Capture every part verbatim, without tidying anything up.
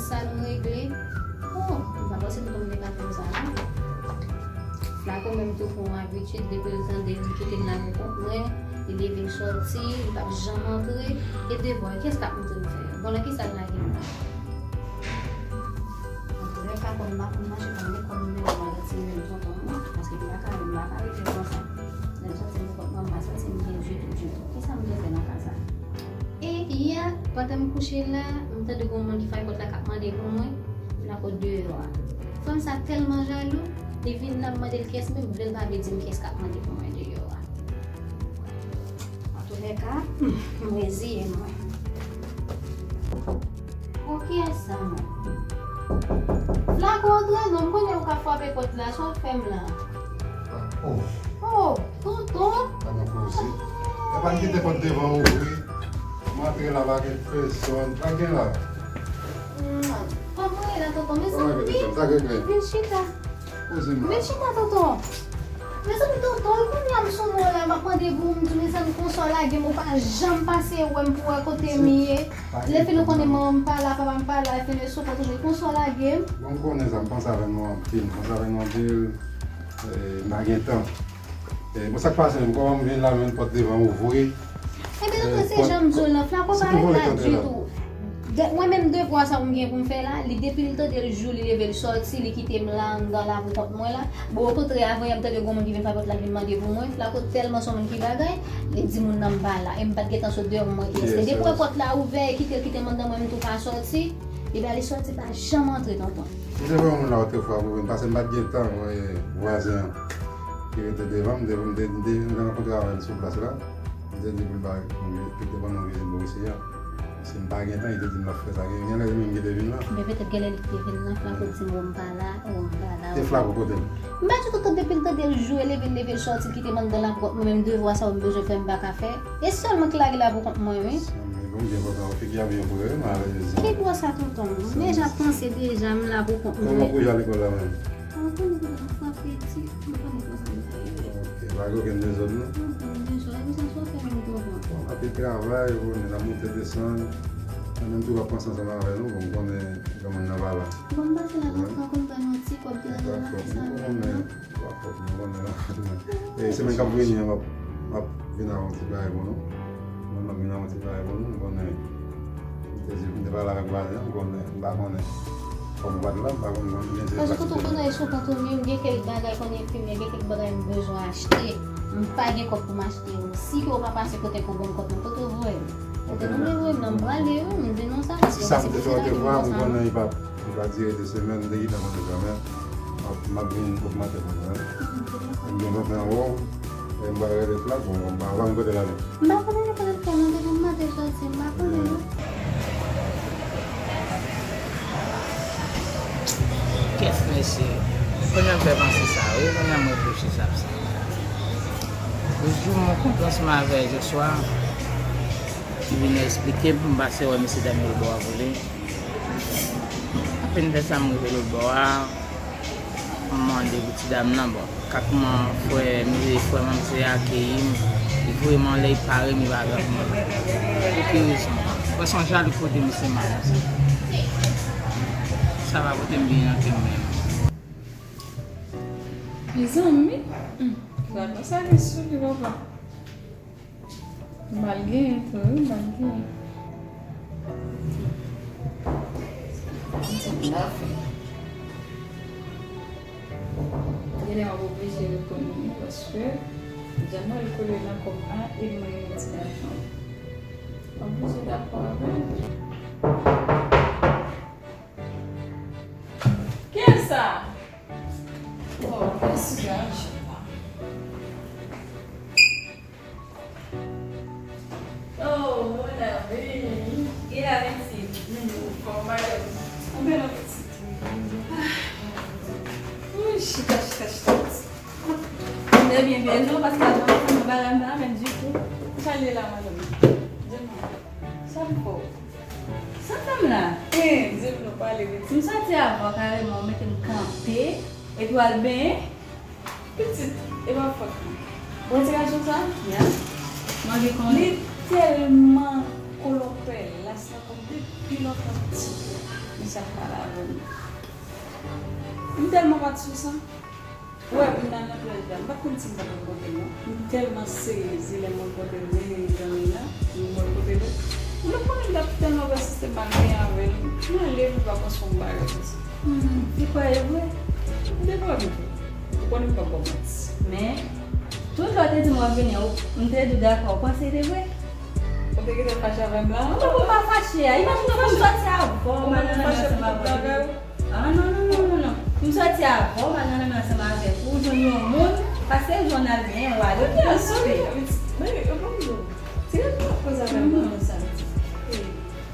Sa nou regle. Oh, m pa panse tonton m te ka fè m sa non. Flako menm tou pran yon abitid, depi l tande m kite l nan men kont mwen, li leve l sòti, li p ap janm antre. E devwa, kiyès k ap montre m fè yo? Bon, nan kisa l lage m la? Antoulèka, kòm m pa konn mache, pa gen kòb m mete nan ti men tonton m non, paske m pa ka, m pa ka rete konsa. Lè m sòti m pran kòb mwen, m pa santi m byen ditou, ditou. Kisa m dwe fè nan ka sa? E yè, pandan m kouche la, m tande gen yon moun ki frape pòt la k ap mande pou mwen, Flako deyò a. Fanm sa tèlman jalou, li vin la, m mande l kiyès, menm vle l pa vle di m kiyès k ap mande pou mwen deyò a. Antoulèka, m reziye mwen. Bon, kiyès sa menm? Flako, antre non, m konnen ou ka frape pòt la, sa w fè m la? Oh. Oh, tonton. Pa nan koze. E pa kite pòt devan ouvri. M antre la pa gen pèsòn. Pa gen la. Hmm. Kòman w ye la, tonton? Mezanmi. Sa regle. Vin chita. Koze m la. Vin chita, tonton. Mezanmi, tonton, kounye a m sou mwen la, m ap mande pou ou, m di, mezanmi, konsa w lage m, ou pa janm pase wè m pou wè kote m ye. Lè fini ou konnen manman m pa la, papa m pa la, lè fini sou kont ou, konsa w lage m. Bon, m konnen sa, m panse avè nou anpil, m panse avè nou anpil, e, m pa gen tan. E, bon, sa k pase menm, kòman m vin la, menm pòt devan ouvri. Ebyen, tonton, se jan m di w lan, Flako pa ret la ditou. Mwen menm, devwa sa m gen pou m fè la, li depi l tande l jou, li leve l sòti, li kite m la anndan la pou kont mwen la. Bon, okontrè, avan yè m tande gon moun ki vin frape pòt la, vin mande pou mwen. Flako tèlman se yon moun ki bagay, li di moun nan m pa la. E m pa t gentan sot deyò pou mwen te espere. Depi w wè pòt la ouvè, e kite l kite m anndan, mwen m tou pa sòti. Li ba li sòti, pa janm antre, tonton. Si se pa yon moun la otrefwa pou vin, paske m pa t gen tan, wè, vwazen an ki rete devan m, m te, m te, m te rankontre avè l sou plas la. M te di pou l ba, pou l te ban nou vizit bò isi a. Si m pa gen tan, li te di m l ap fè sa. Gen, gen lè li menm ki te vin la. Men petèt gen lè li te vin la, Flako di m, o, m pa la, o, m pa la. Te Flako kote l? M pa di tonton depi l tande l jou, e leve l leve l sòti, l kite m anndan la pou kont mwen, menm devwa sa yo m bezwen fè, m pa ka fè. E sèlman k lage la pou kont mwen, wi. Sa m bon, byen kontan, ou figi a byen pou yo, malerezman. Ki bò sa, tonton? M deja panse deja, m la pou kont mwen. Kòman kou y a lekòl la menm? An konnen tonton, m frape ti, m konnen konsa m ta ye. Ok, pa gen okenn dezòd non? Anpil dezòd, e konsa sa w fè menm tonton? Bon, anpil travay, ou konnen, n ap monte desann. Mwen menm tou w ap panse ansanm avè nou, bon, m konnen granmoun nan pa la. Bon, m pase la, tonton, konn ba nou ti kòb de la, sa, m konnen. Wa fòk nou konnen la. E semèn k ap vini an, m ap, m ap vin avè yon ti bagay pou nou. Mwen, m ap vin avè yon ti bagay pou nou. M konnen, m te di, m te pale avèk vwazen an, m konnen, m pa konnen. Kòm ou pa t la, m pa konnen, konnen gen se. Paske tonton konnen sou kont ou menm, gen kèk bagay, konnen fime, gen kèk bagay m bezwen achte. M pa gen kòb pou m achte yo. Si ke ou pa pase kote pou ban m kòb mwen, kote ou voye m? Kote nou vle voye m nan, m prale, wi, m di nou sa, paske si sa m te fè yon devwa, m konnen li pa, li pa dire de semèn, m te gentan konnen kanmenm. M ap, m ap vin ogmante pou mwen. M gen vanten anwo, e m pral rele Flako, bon, m pa konn kote l ale. M pa konnen kote l pral, non, depi m maten sòti, m pa konnen, non. Kèt mesye, kounye a m fè panse sa, wi, kounye a m reflechi sa, sa. Lòt jou, mwen kontre ansanm avè Joshua, ki vin eksplike m, m pase wè mesye dam yo bò a vole. Apèn fè sa, m rive lòt bò a, m mande pou ti dam nan, bon, kat mwen, frè, m, frè manmzè a akeyi m, li voye m anlè, li pare m, li pa gad mwen. Pou ki rezon? Mwen sonje a li kote misye manmzè. Sa pa pote m byen nan kè m menm. Mezanmi, hmm, gad sa gen sou li, papa. M al genyen tou, wi, m al genyen. Yon ti pil afè. Genlè m ap oblije reponn li, paske jan m wè l kole nan kòb la, e mwen yon ti lajan. M oblije dakò avè l. Kiyès sa? Oh, mèsi, Jèl. Oh, mon ami. Ki la, pitit? Kòman yo? Anben, non, pitit. Ah. Ui, chita, chita, chita, pitit. Mwen byen, byen, non, paske avan, mwen pa renmen la, men ditou. Sa l ye la, madanm? Di m non. Sa m fè w? Sa fè m la? Hein, di m non, pale, pitit. M soti avan, kareman, ou mete m kanpe, epi w al benyen? Pitit, e pa fòt mwen. Ou wè ti gason sa? Ya. Manje konnen. Li tèlman kolopè, las la konn depi lontan ti. Li Sa pale avè m. M tèlman pa t sou sa. Ou wè, m nan nan plaj la. M pa t konn si m t ap rankontre l non. M tèlman sezi lè m rankontre l, men jan li la, m rankontre l. M pa t konnen m t ap tèlman fè sistèm mal gen avè l. M ale, m pa panse yon bagay konsa. Hmm, li kwè e vre? M te kwè m vre. Ou konnen m p ap ba w manti. Men, tout lè w te di m w ap vini, ou, m te di w dakò, ou panse li te vre? Ou te gentan fache avè m la? Ou pa fache a. Imajine w m soti avè w, m al nan lanmè ansanm avè w. Ah, non, non, non, non, non. M soti avè w, m al nan lanmè ansanm avèk ou, ou jwenn yon moun, pase jounal byen, w ale, ou te kanpe. Men, e, bon, bon. Ti gade w ap koze avè m konsa. E,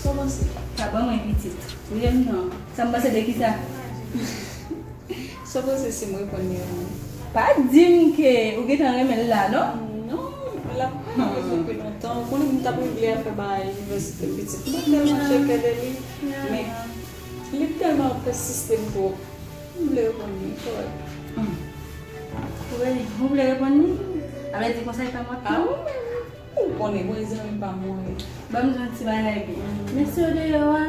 sa w panse? Pa ban mwen pitit. Wi, m nan. Sa m panse de kisa? Sa w panse si m reponn li an? Pa di m ke ou gentan renmen l la, non? Non, l ap pran rezon pi lontan. Ou konnen m t ap regle afè bay inivèsite pitit. M pa tèlman cheke de li, men li tèlman ap fè sistèm twòp. M vle reponn li, kòrèk. Hmm. Ou vle, ou vle reponn li? Sa vle di konsa e pa m w ap pran? Ou konnen, mwen zanmi pa mwen. Ban m di yon ti bagay byen. Mesye yo deyò a,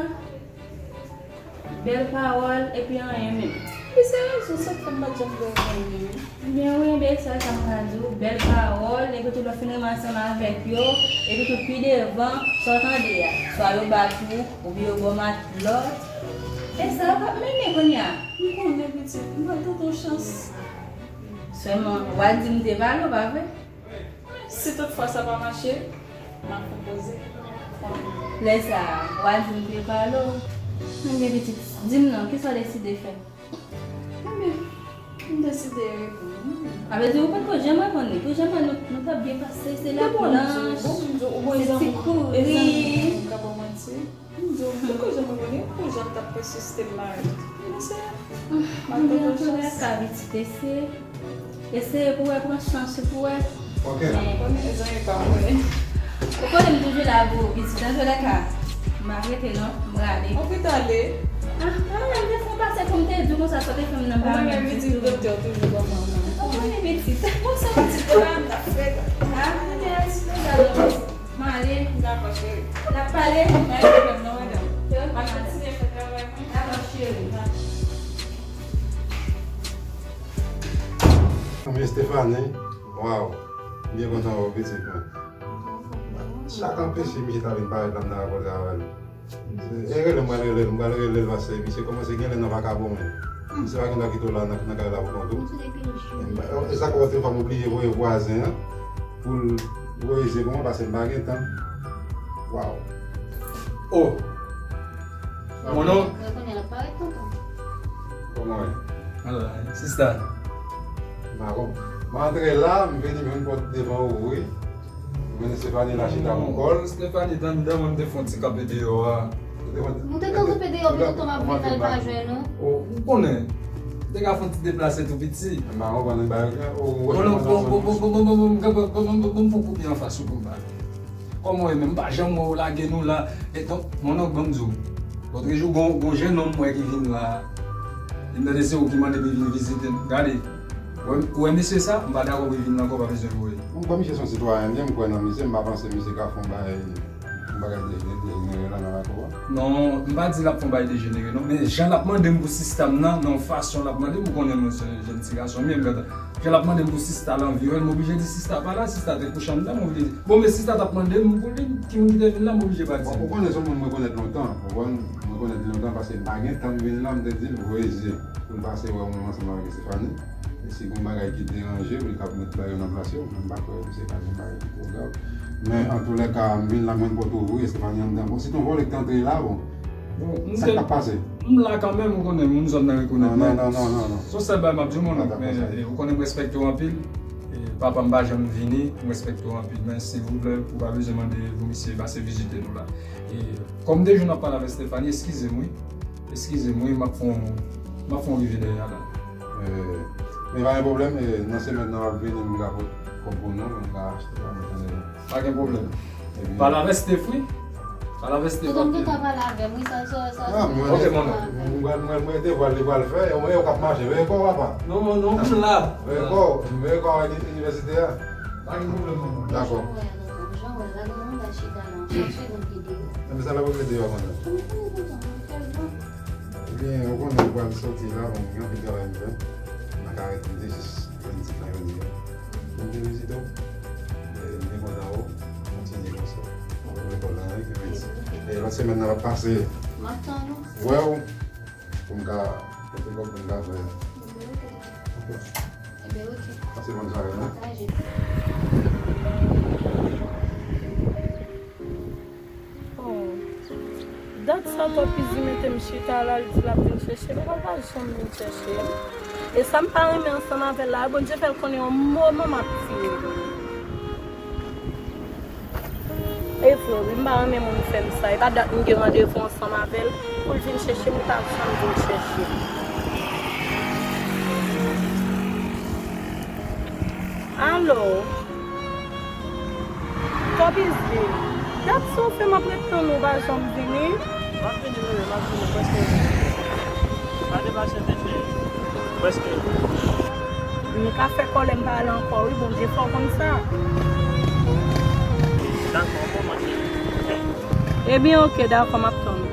bèl pawòl, epi anyen menm. Li se rezon, sa k fè m pa t janm vle renmen. Ebyen, wi, ebyen, sèl sa m ka di w, bèl pawòl, epi tou lè w fin renmen ansanm avèk yo, epi tou pi devan, sa w tande a, swa yo bat ou, oubyen yo ba w matlòt. E sa yo k ap mennen kounye a. M konnen, pitit, m pral tante yon chans. Sèlman, w a di m te pale w, pa vre? Si tout fwa sa pa mache, m ap fè poze. Lè sa a, w a di m te pale w. Ebyen, pitit, di m non, kisa w deside fè? Ebyen, m deside reponn. Sa vle di ou potko janm reponn li. Pou jan nou, nou t ap byen pase, se laplanch, se ti kouri. M di w, ou bon, e zanmi, e zanmi, m ka ba w manti. M di w, m poko janm reponn li, pou jan l t ap pèsiste m mare. Men se, m ap tande yon chans. Antouka, pitit, eseye, eseye pou wè, pran chans ou pou wè. Ok. Men, konnen zanmi pa mwen. Ou konnen m toujou la pou ou, pitit. Antouka, m ap rete non, m prale. Ou kite ale? Ah, ah, m te fè yon pase pou m te di w konsa, sa w te fè m nan pa renmen ditou. Ou renmen vizit doktè toujou kòman, non? Ou konnen, pitit. Bon, se yon ti pwoblèm, m t ap fè. Ah, men, pitit, nou gade. M ale. Dakò, cheri. N ap pale. Pa gen pwoblèm non, madanm. M ap kontinye fè travay mwen. Dakò, cheri. Manmi Stephanie, waw, m byen kontan wè w, pitit mwen. Sa k anpeche misye ta vin parèt la, m ta rankontre avè l? E rele m, m pral rele l, m pral rele l, paske misye kòmanse gen lè nan vakabon, men. Misye pa gen dwa kite w la nan, nan kay la pou kont ou. E m pa, e sa k fè w te fè m oblije voye vwazen an pou l voye zye pou mwen, paske m pa gen tan. Waw. Oh! Mon onk. Kòman w ye? Alò, sista. M pa konprann. M antre la, m vini, m jwenn pòt devan ouvri. Mwen, Stephanie la chita pou kò l. Stephanie t anndan, mwen, m te fè yon ti kanpe deyò a. Ou te kanpe deyò, pi lontan m ap vin la, l pa jwenn ou. Oh, ou konnen, m te ka fè yon ti deplase tou piti. M pa konprann, m pa... Mon onk, bon, bon, m fè yon koupye anfas ou pou m pale. Kòman w ye menm? M pa janm wè w lage nou la. E donk, mon onk, ban m di w. Lòt jou, gon, gon jennonm m wè ki vin la. Li m tande se ou ki mande pou l vin vizite m. Gade. Ou wè, ou wè mesye sa? M pa dakò pou l vin la ankò, pa bezwen voye. Bon, bon, misye se yon sitwayen, m kwè nan misye, m pa panse misye ka fè yon bagay, yon bagay de, de, dejenere la nan lakou a. Non, m pa di l ap fè yon bagay dejenere, non, men jan l ap mande m pou sista m nan, nan yon fason l ap mande m, ou konnen mwen se yon jèn ti gason, men m gentan Jan l ap mande m pou sista l anvi wè l, m oblije di sista pa la, sista te kouche anndan, m oblije di, bon, men sista t ap mande m pou li, ki moun ki te vin la, m oblije pa di. Bon, ou konnen se yon moun m rekonèt lontan, ou konprann, m rekonèt li lontan, paske m pa gen tan m vin la, m te di l voye zye pou l pase wè mwen ansanm avèk Estefani. E si gen yon bagay ki deranje l, li ka mete bagay yo nan plas yo, men m pa kwè misye ka gen bagay ki twò grav. Men antoulèka, m vin la, m jwenn pòt ouvri, Estefani anndan. Bon, si te yon vòlè ki te antre la, bon, sa k t ap pase? M la kanmenm, ou konnen, moun zòn nan rekonèt mwen. Non, non, non, non, non. Se yon sèl bagay m ap di w, mon onk, men, e, ou konnen m respekte w anpil. E, papa m pa janm vini, m respekte w anpil. Men, silvouplè, ou pa bezwen mande pou misye pase vizite nou la. E, kòm de jou n ap pale avèk Stephanie, eskize m, wi. Eskize m, wi, m ap fè yon, m ap fè yon rive dèyè a la. E, men pa gen pwoblèm, e, nan semèn nan w ap vini, m ka pot kòb pou nou, m ka achte pa nou tande. Pa gen pwoblèm. Pale avè Steph, wi. Pale avè Steph. Tonton, m gentan pale avè m, wi, sa, sa, sa. Ah, mwen, ok, mon onk. Mwen, mwen, mwen te vwal, li pral fè, e, e, ou k ap mache, veye kò w, papa. Non, non, non, m la. Veye kò w, veye kò w a inivèsite a. Pa gen pwoblèm, mon onk. Dakò. Jan wè la, jan wè la, gen yon bagay chita la, chak segonn ki deyò. Ebyen, sa la pou vle deyò konsa. Tonton, tonton, tonton, tonton. Ebyen, ou konnen, ou pral soti la, bon, gen anpil travay m fè. M pa ka rete, m te jis jwenn tit la jodi a. M te vizite w. E, m byen kontan w kontinye konsa. Mwen lekòl la, wi, pi vit. E, lòt semèn nan, m ap pase. M ap tann ou. Wè w. Pou m ka pote kòb pou m ka fè. Ebyen, oke. Ebyen, oke. Pase bòn sware, non? Pataje. Oh. Dat sa Tòpizi mete m chita la, l di l ap vin chèche m. Epa l pa janm vin chèche m. E sa m pa renmen ansanm avè l la, Bondye fè l konnen yon moman m ap tiye l. E vre, wi, m pa renmen moun fè m sa. E pa dat m gen randevou ansanm avè l pou l vin chèche m, li pa janm vin chèche m. Alo? Tòpizi, dat sa w fè m ap ret tann ou, ou pa janm vini? M ap vini, bebe, m ap vini, prèske vini. Pa depasyante, cheri. Prèske. M ka fè kòlè m pa ale ankò, wi, Bondye fè w konn sa. Dakò, kòman, cheri? Ebyen, oke, dakò, m ap tann ou.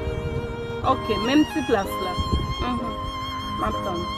Oke, menm ti plas la. Mhm. M ap tann ou.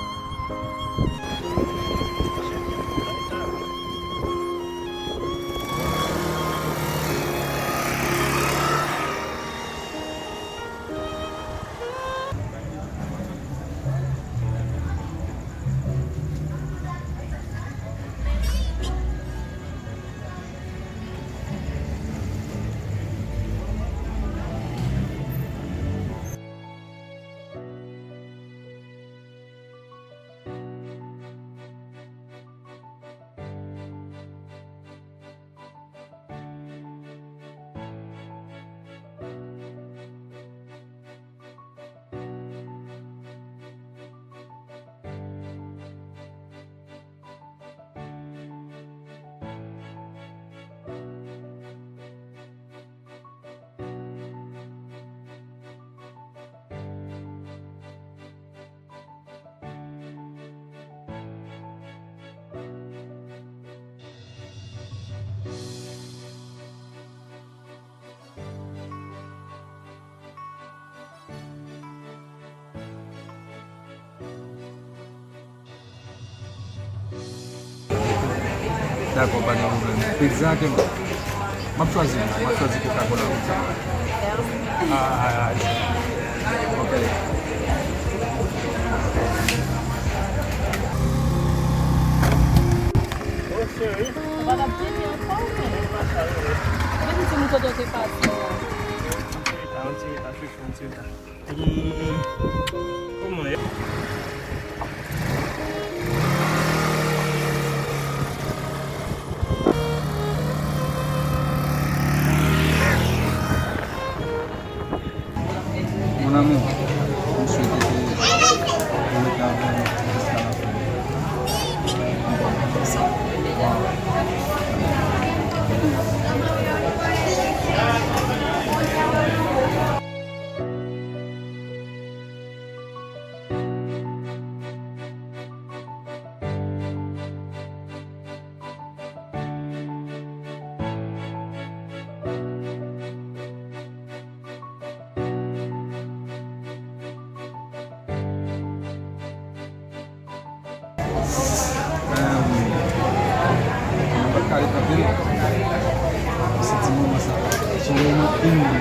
Dakò, pa gen pwoblèm. Egzakteman. M ap chwazi, m ap chwazi Coca-Cola pou sa. Ah, ah, ah. Ok. Oh, cheri. Ou pa t ap vini ankò, ou menm? Vin di m kote w te pati a. Yon ti reta, yon ti reta, chouchou, yon ti reta. Hmm, kòman ye? Mon amour, m swete ke ou rete avè m jiska lafen. Wow. Mwen pa t ka ret tanpri non. Sentiman sa, se yon moman inik.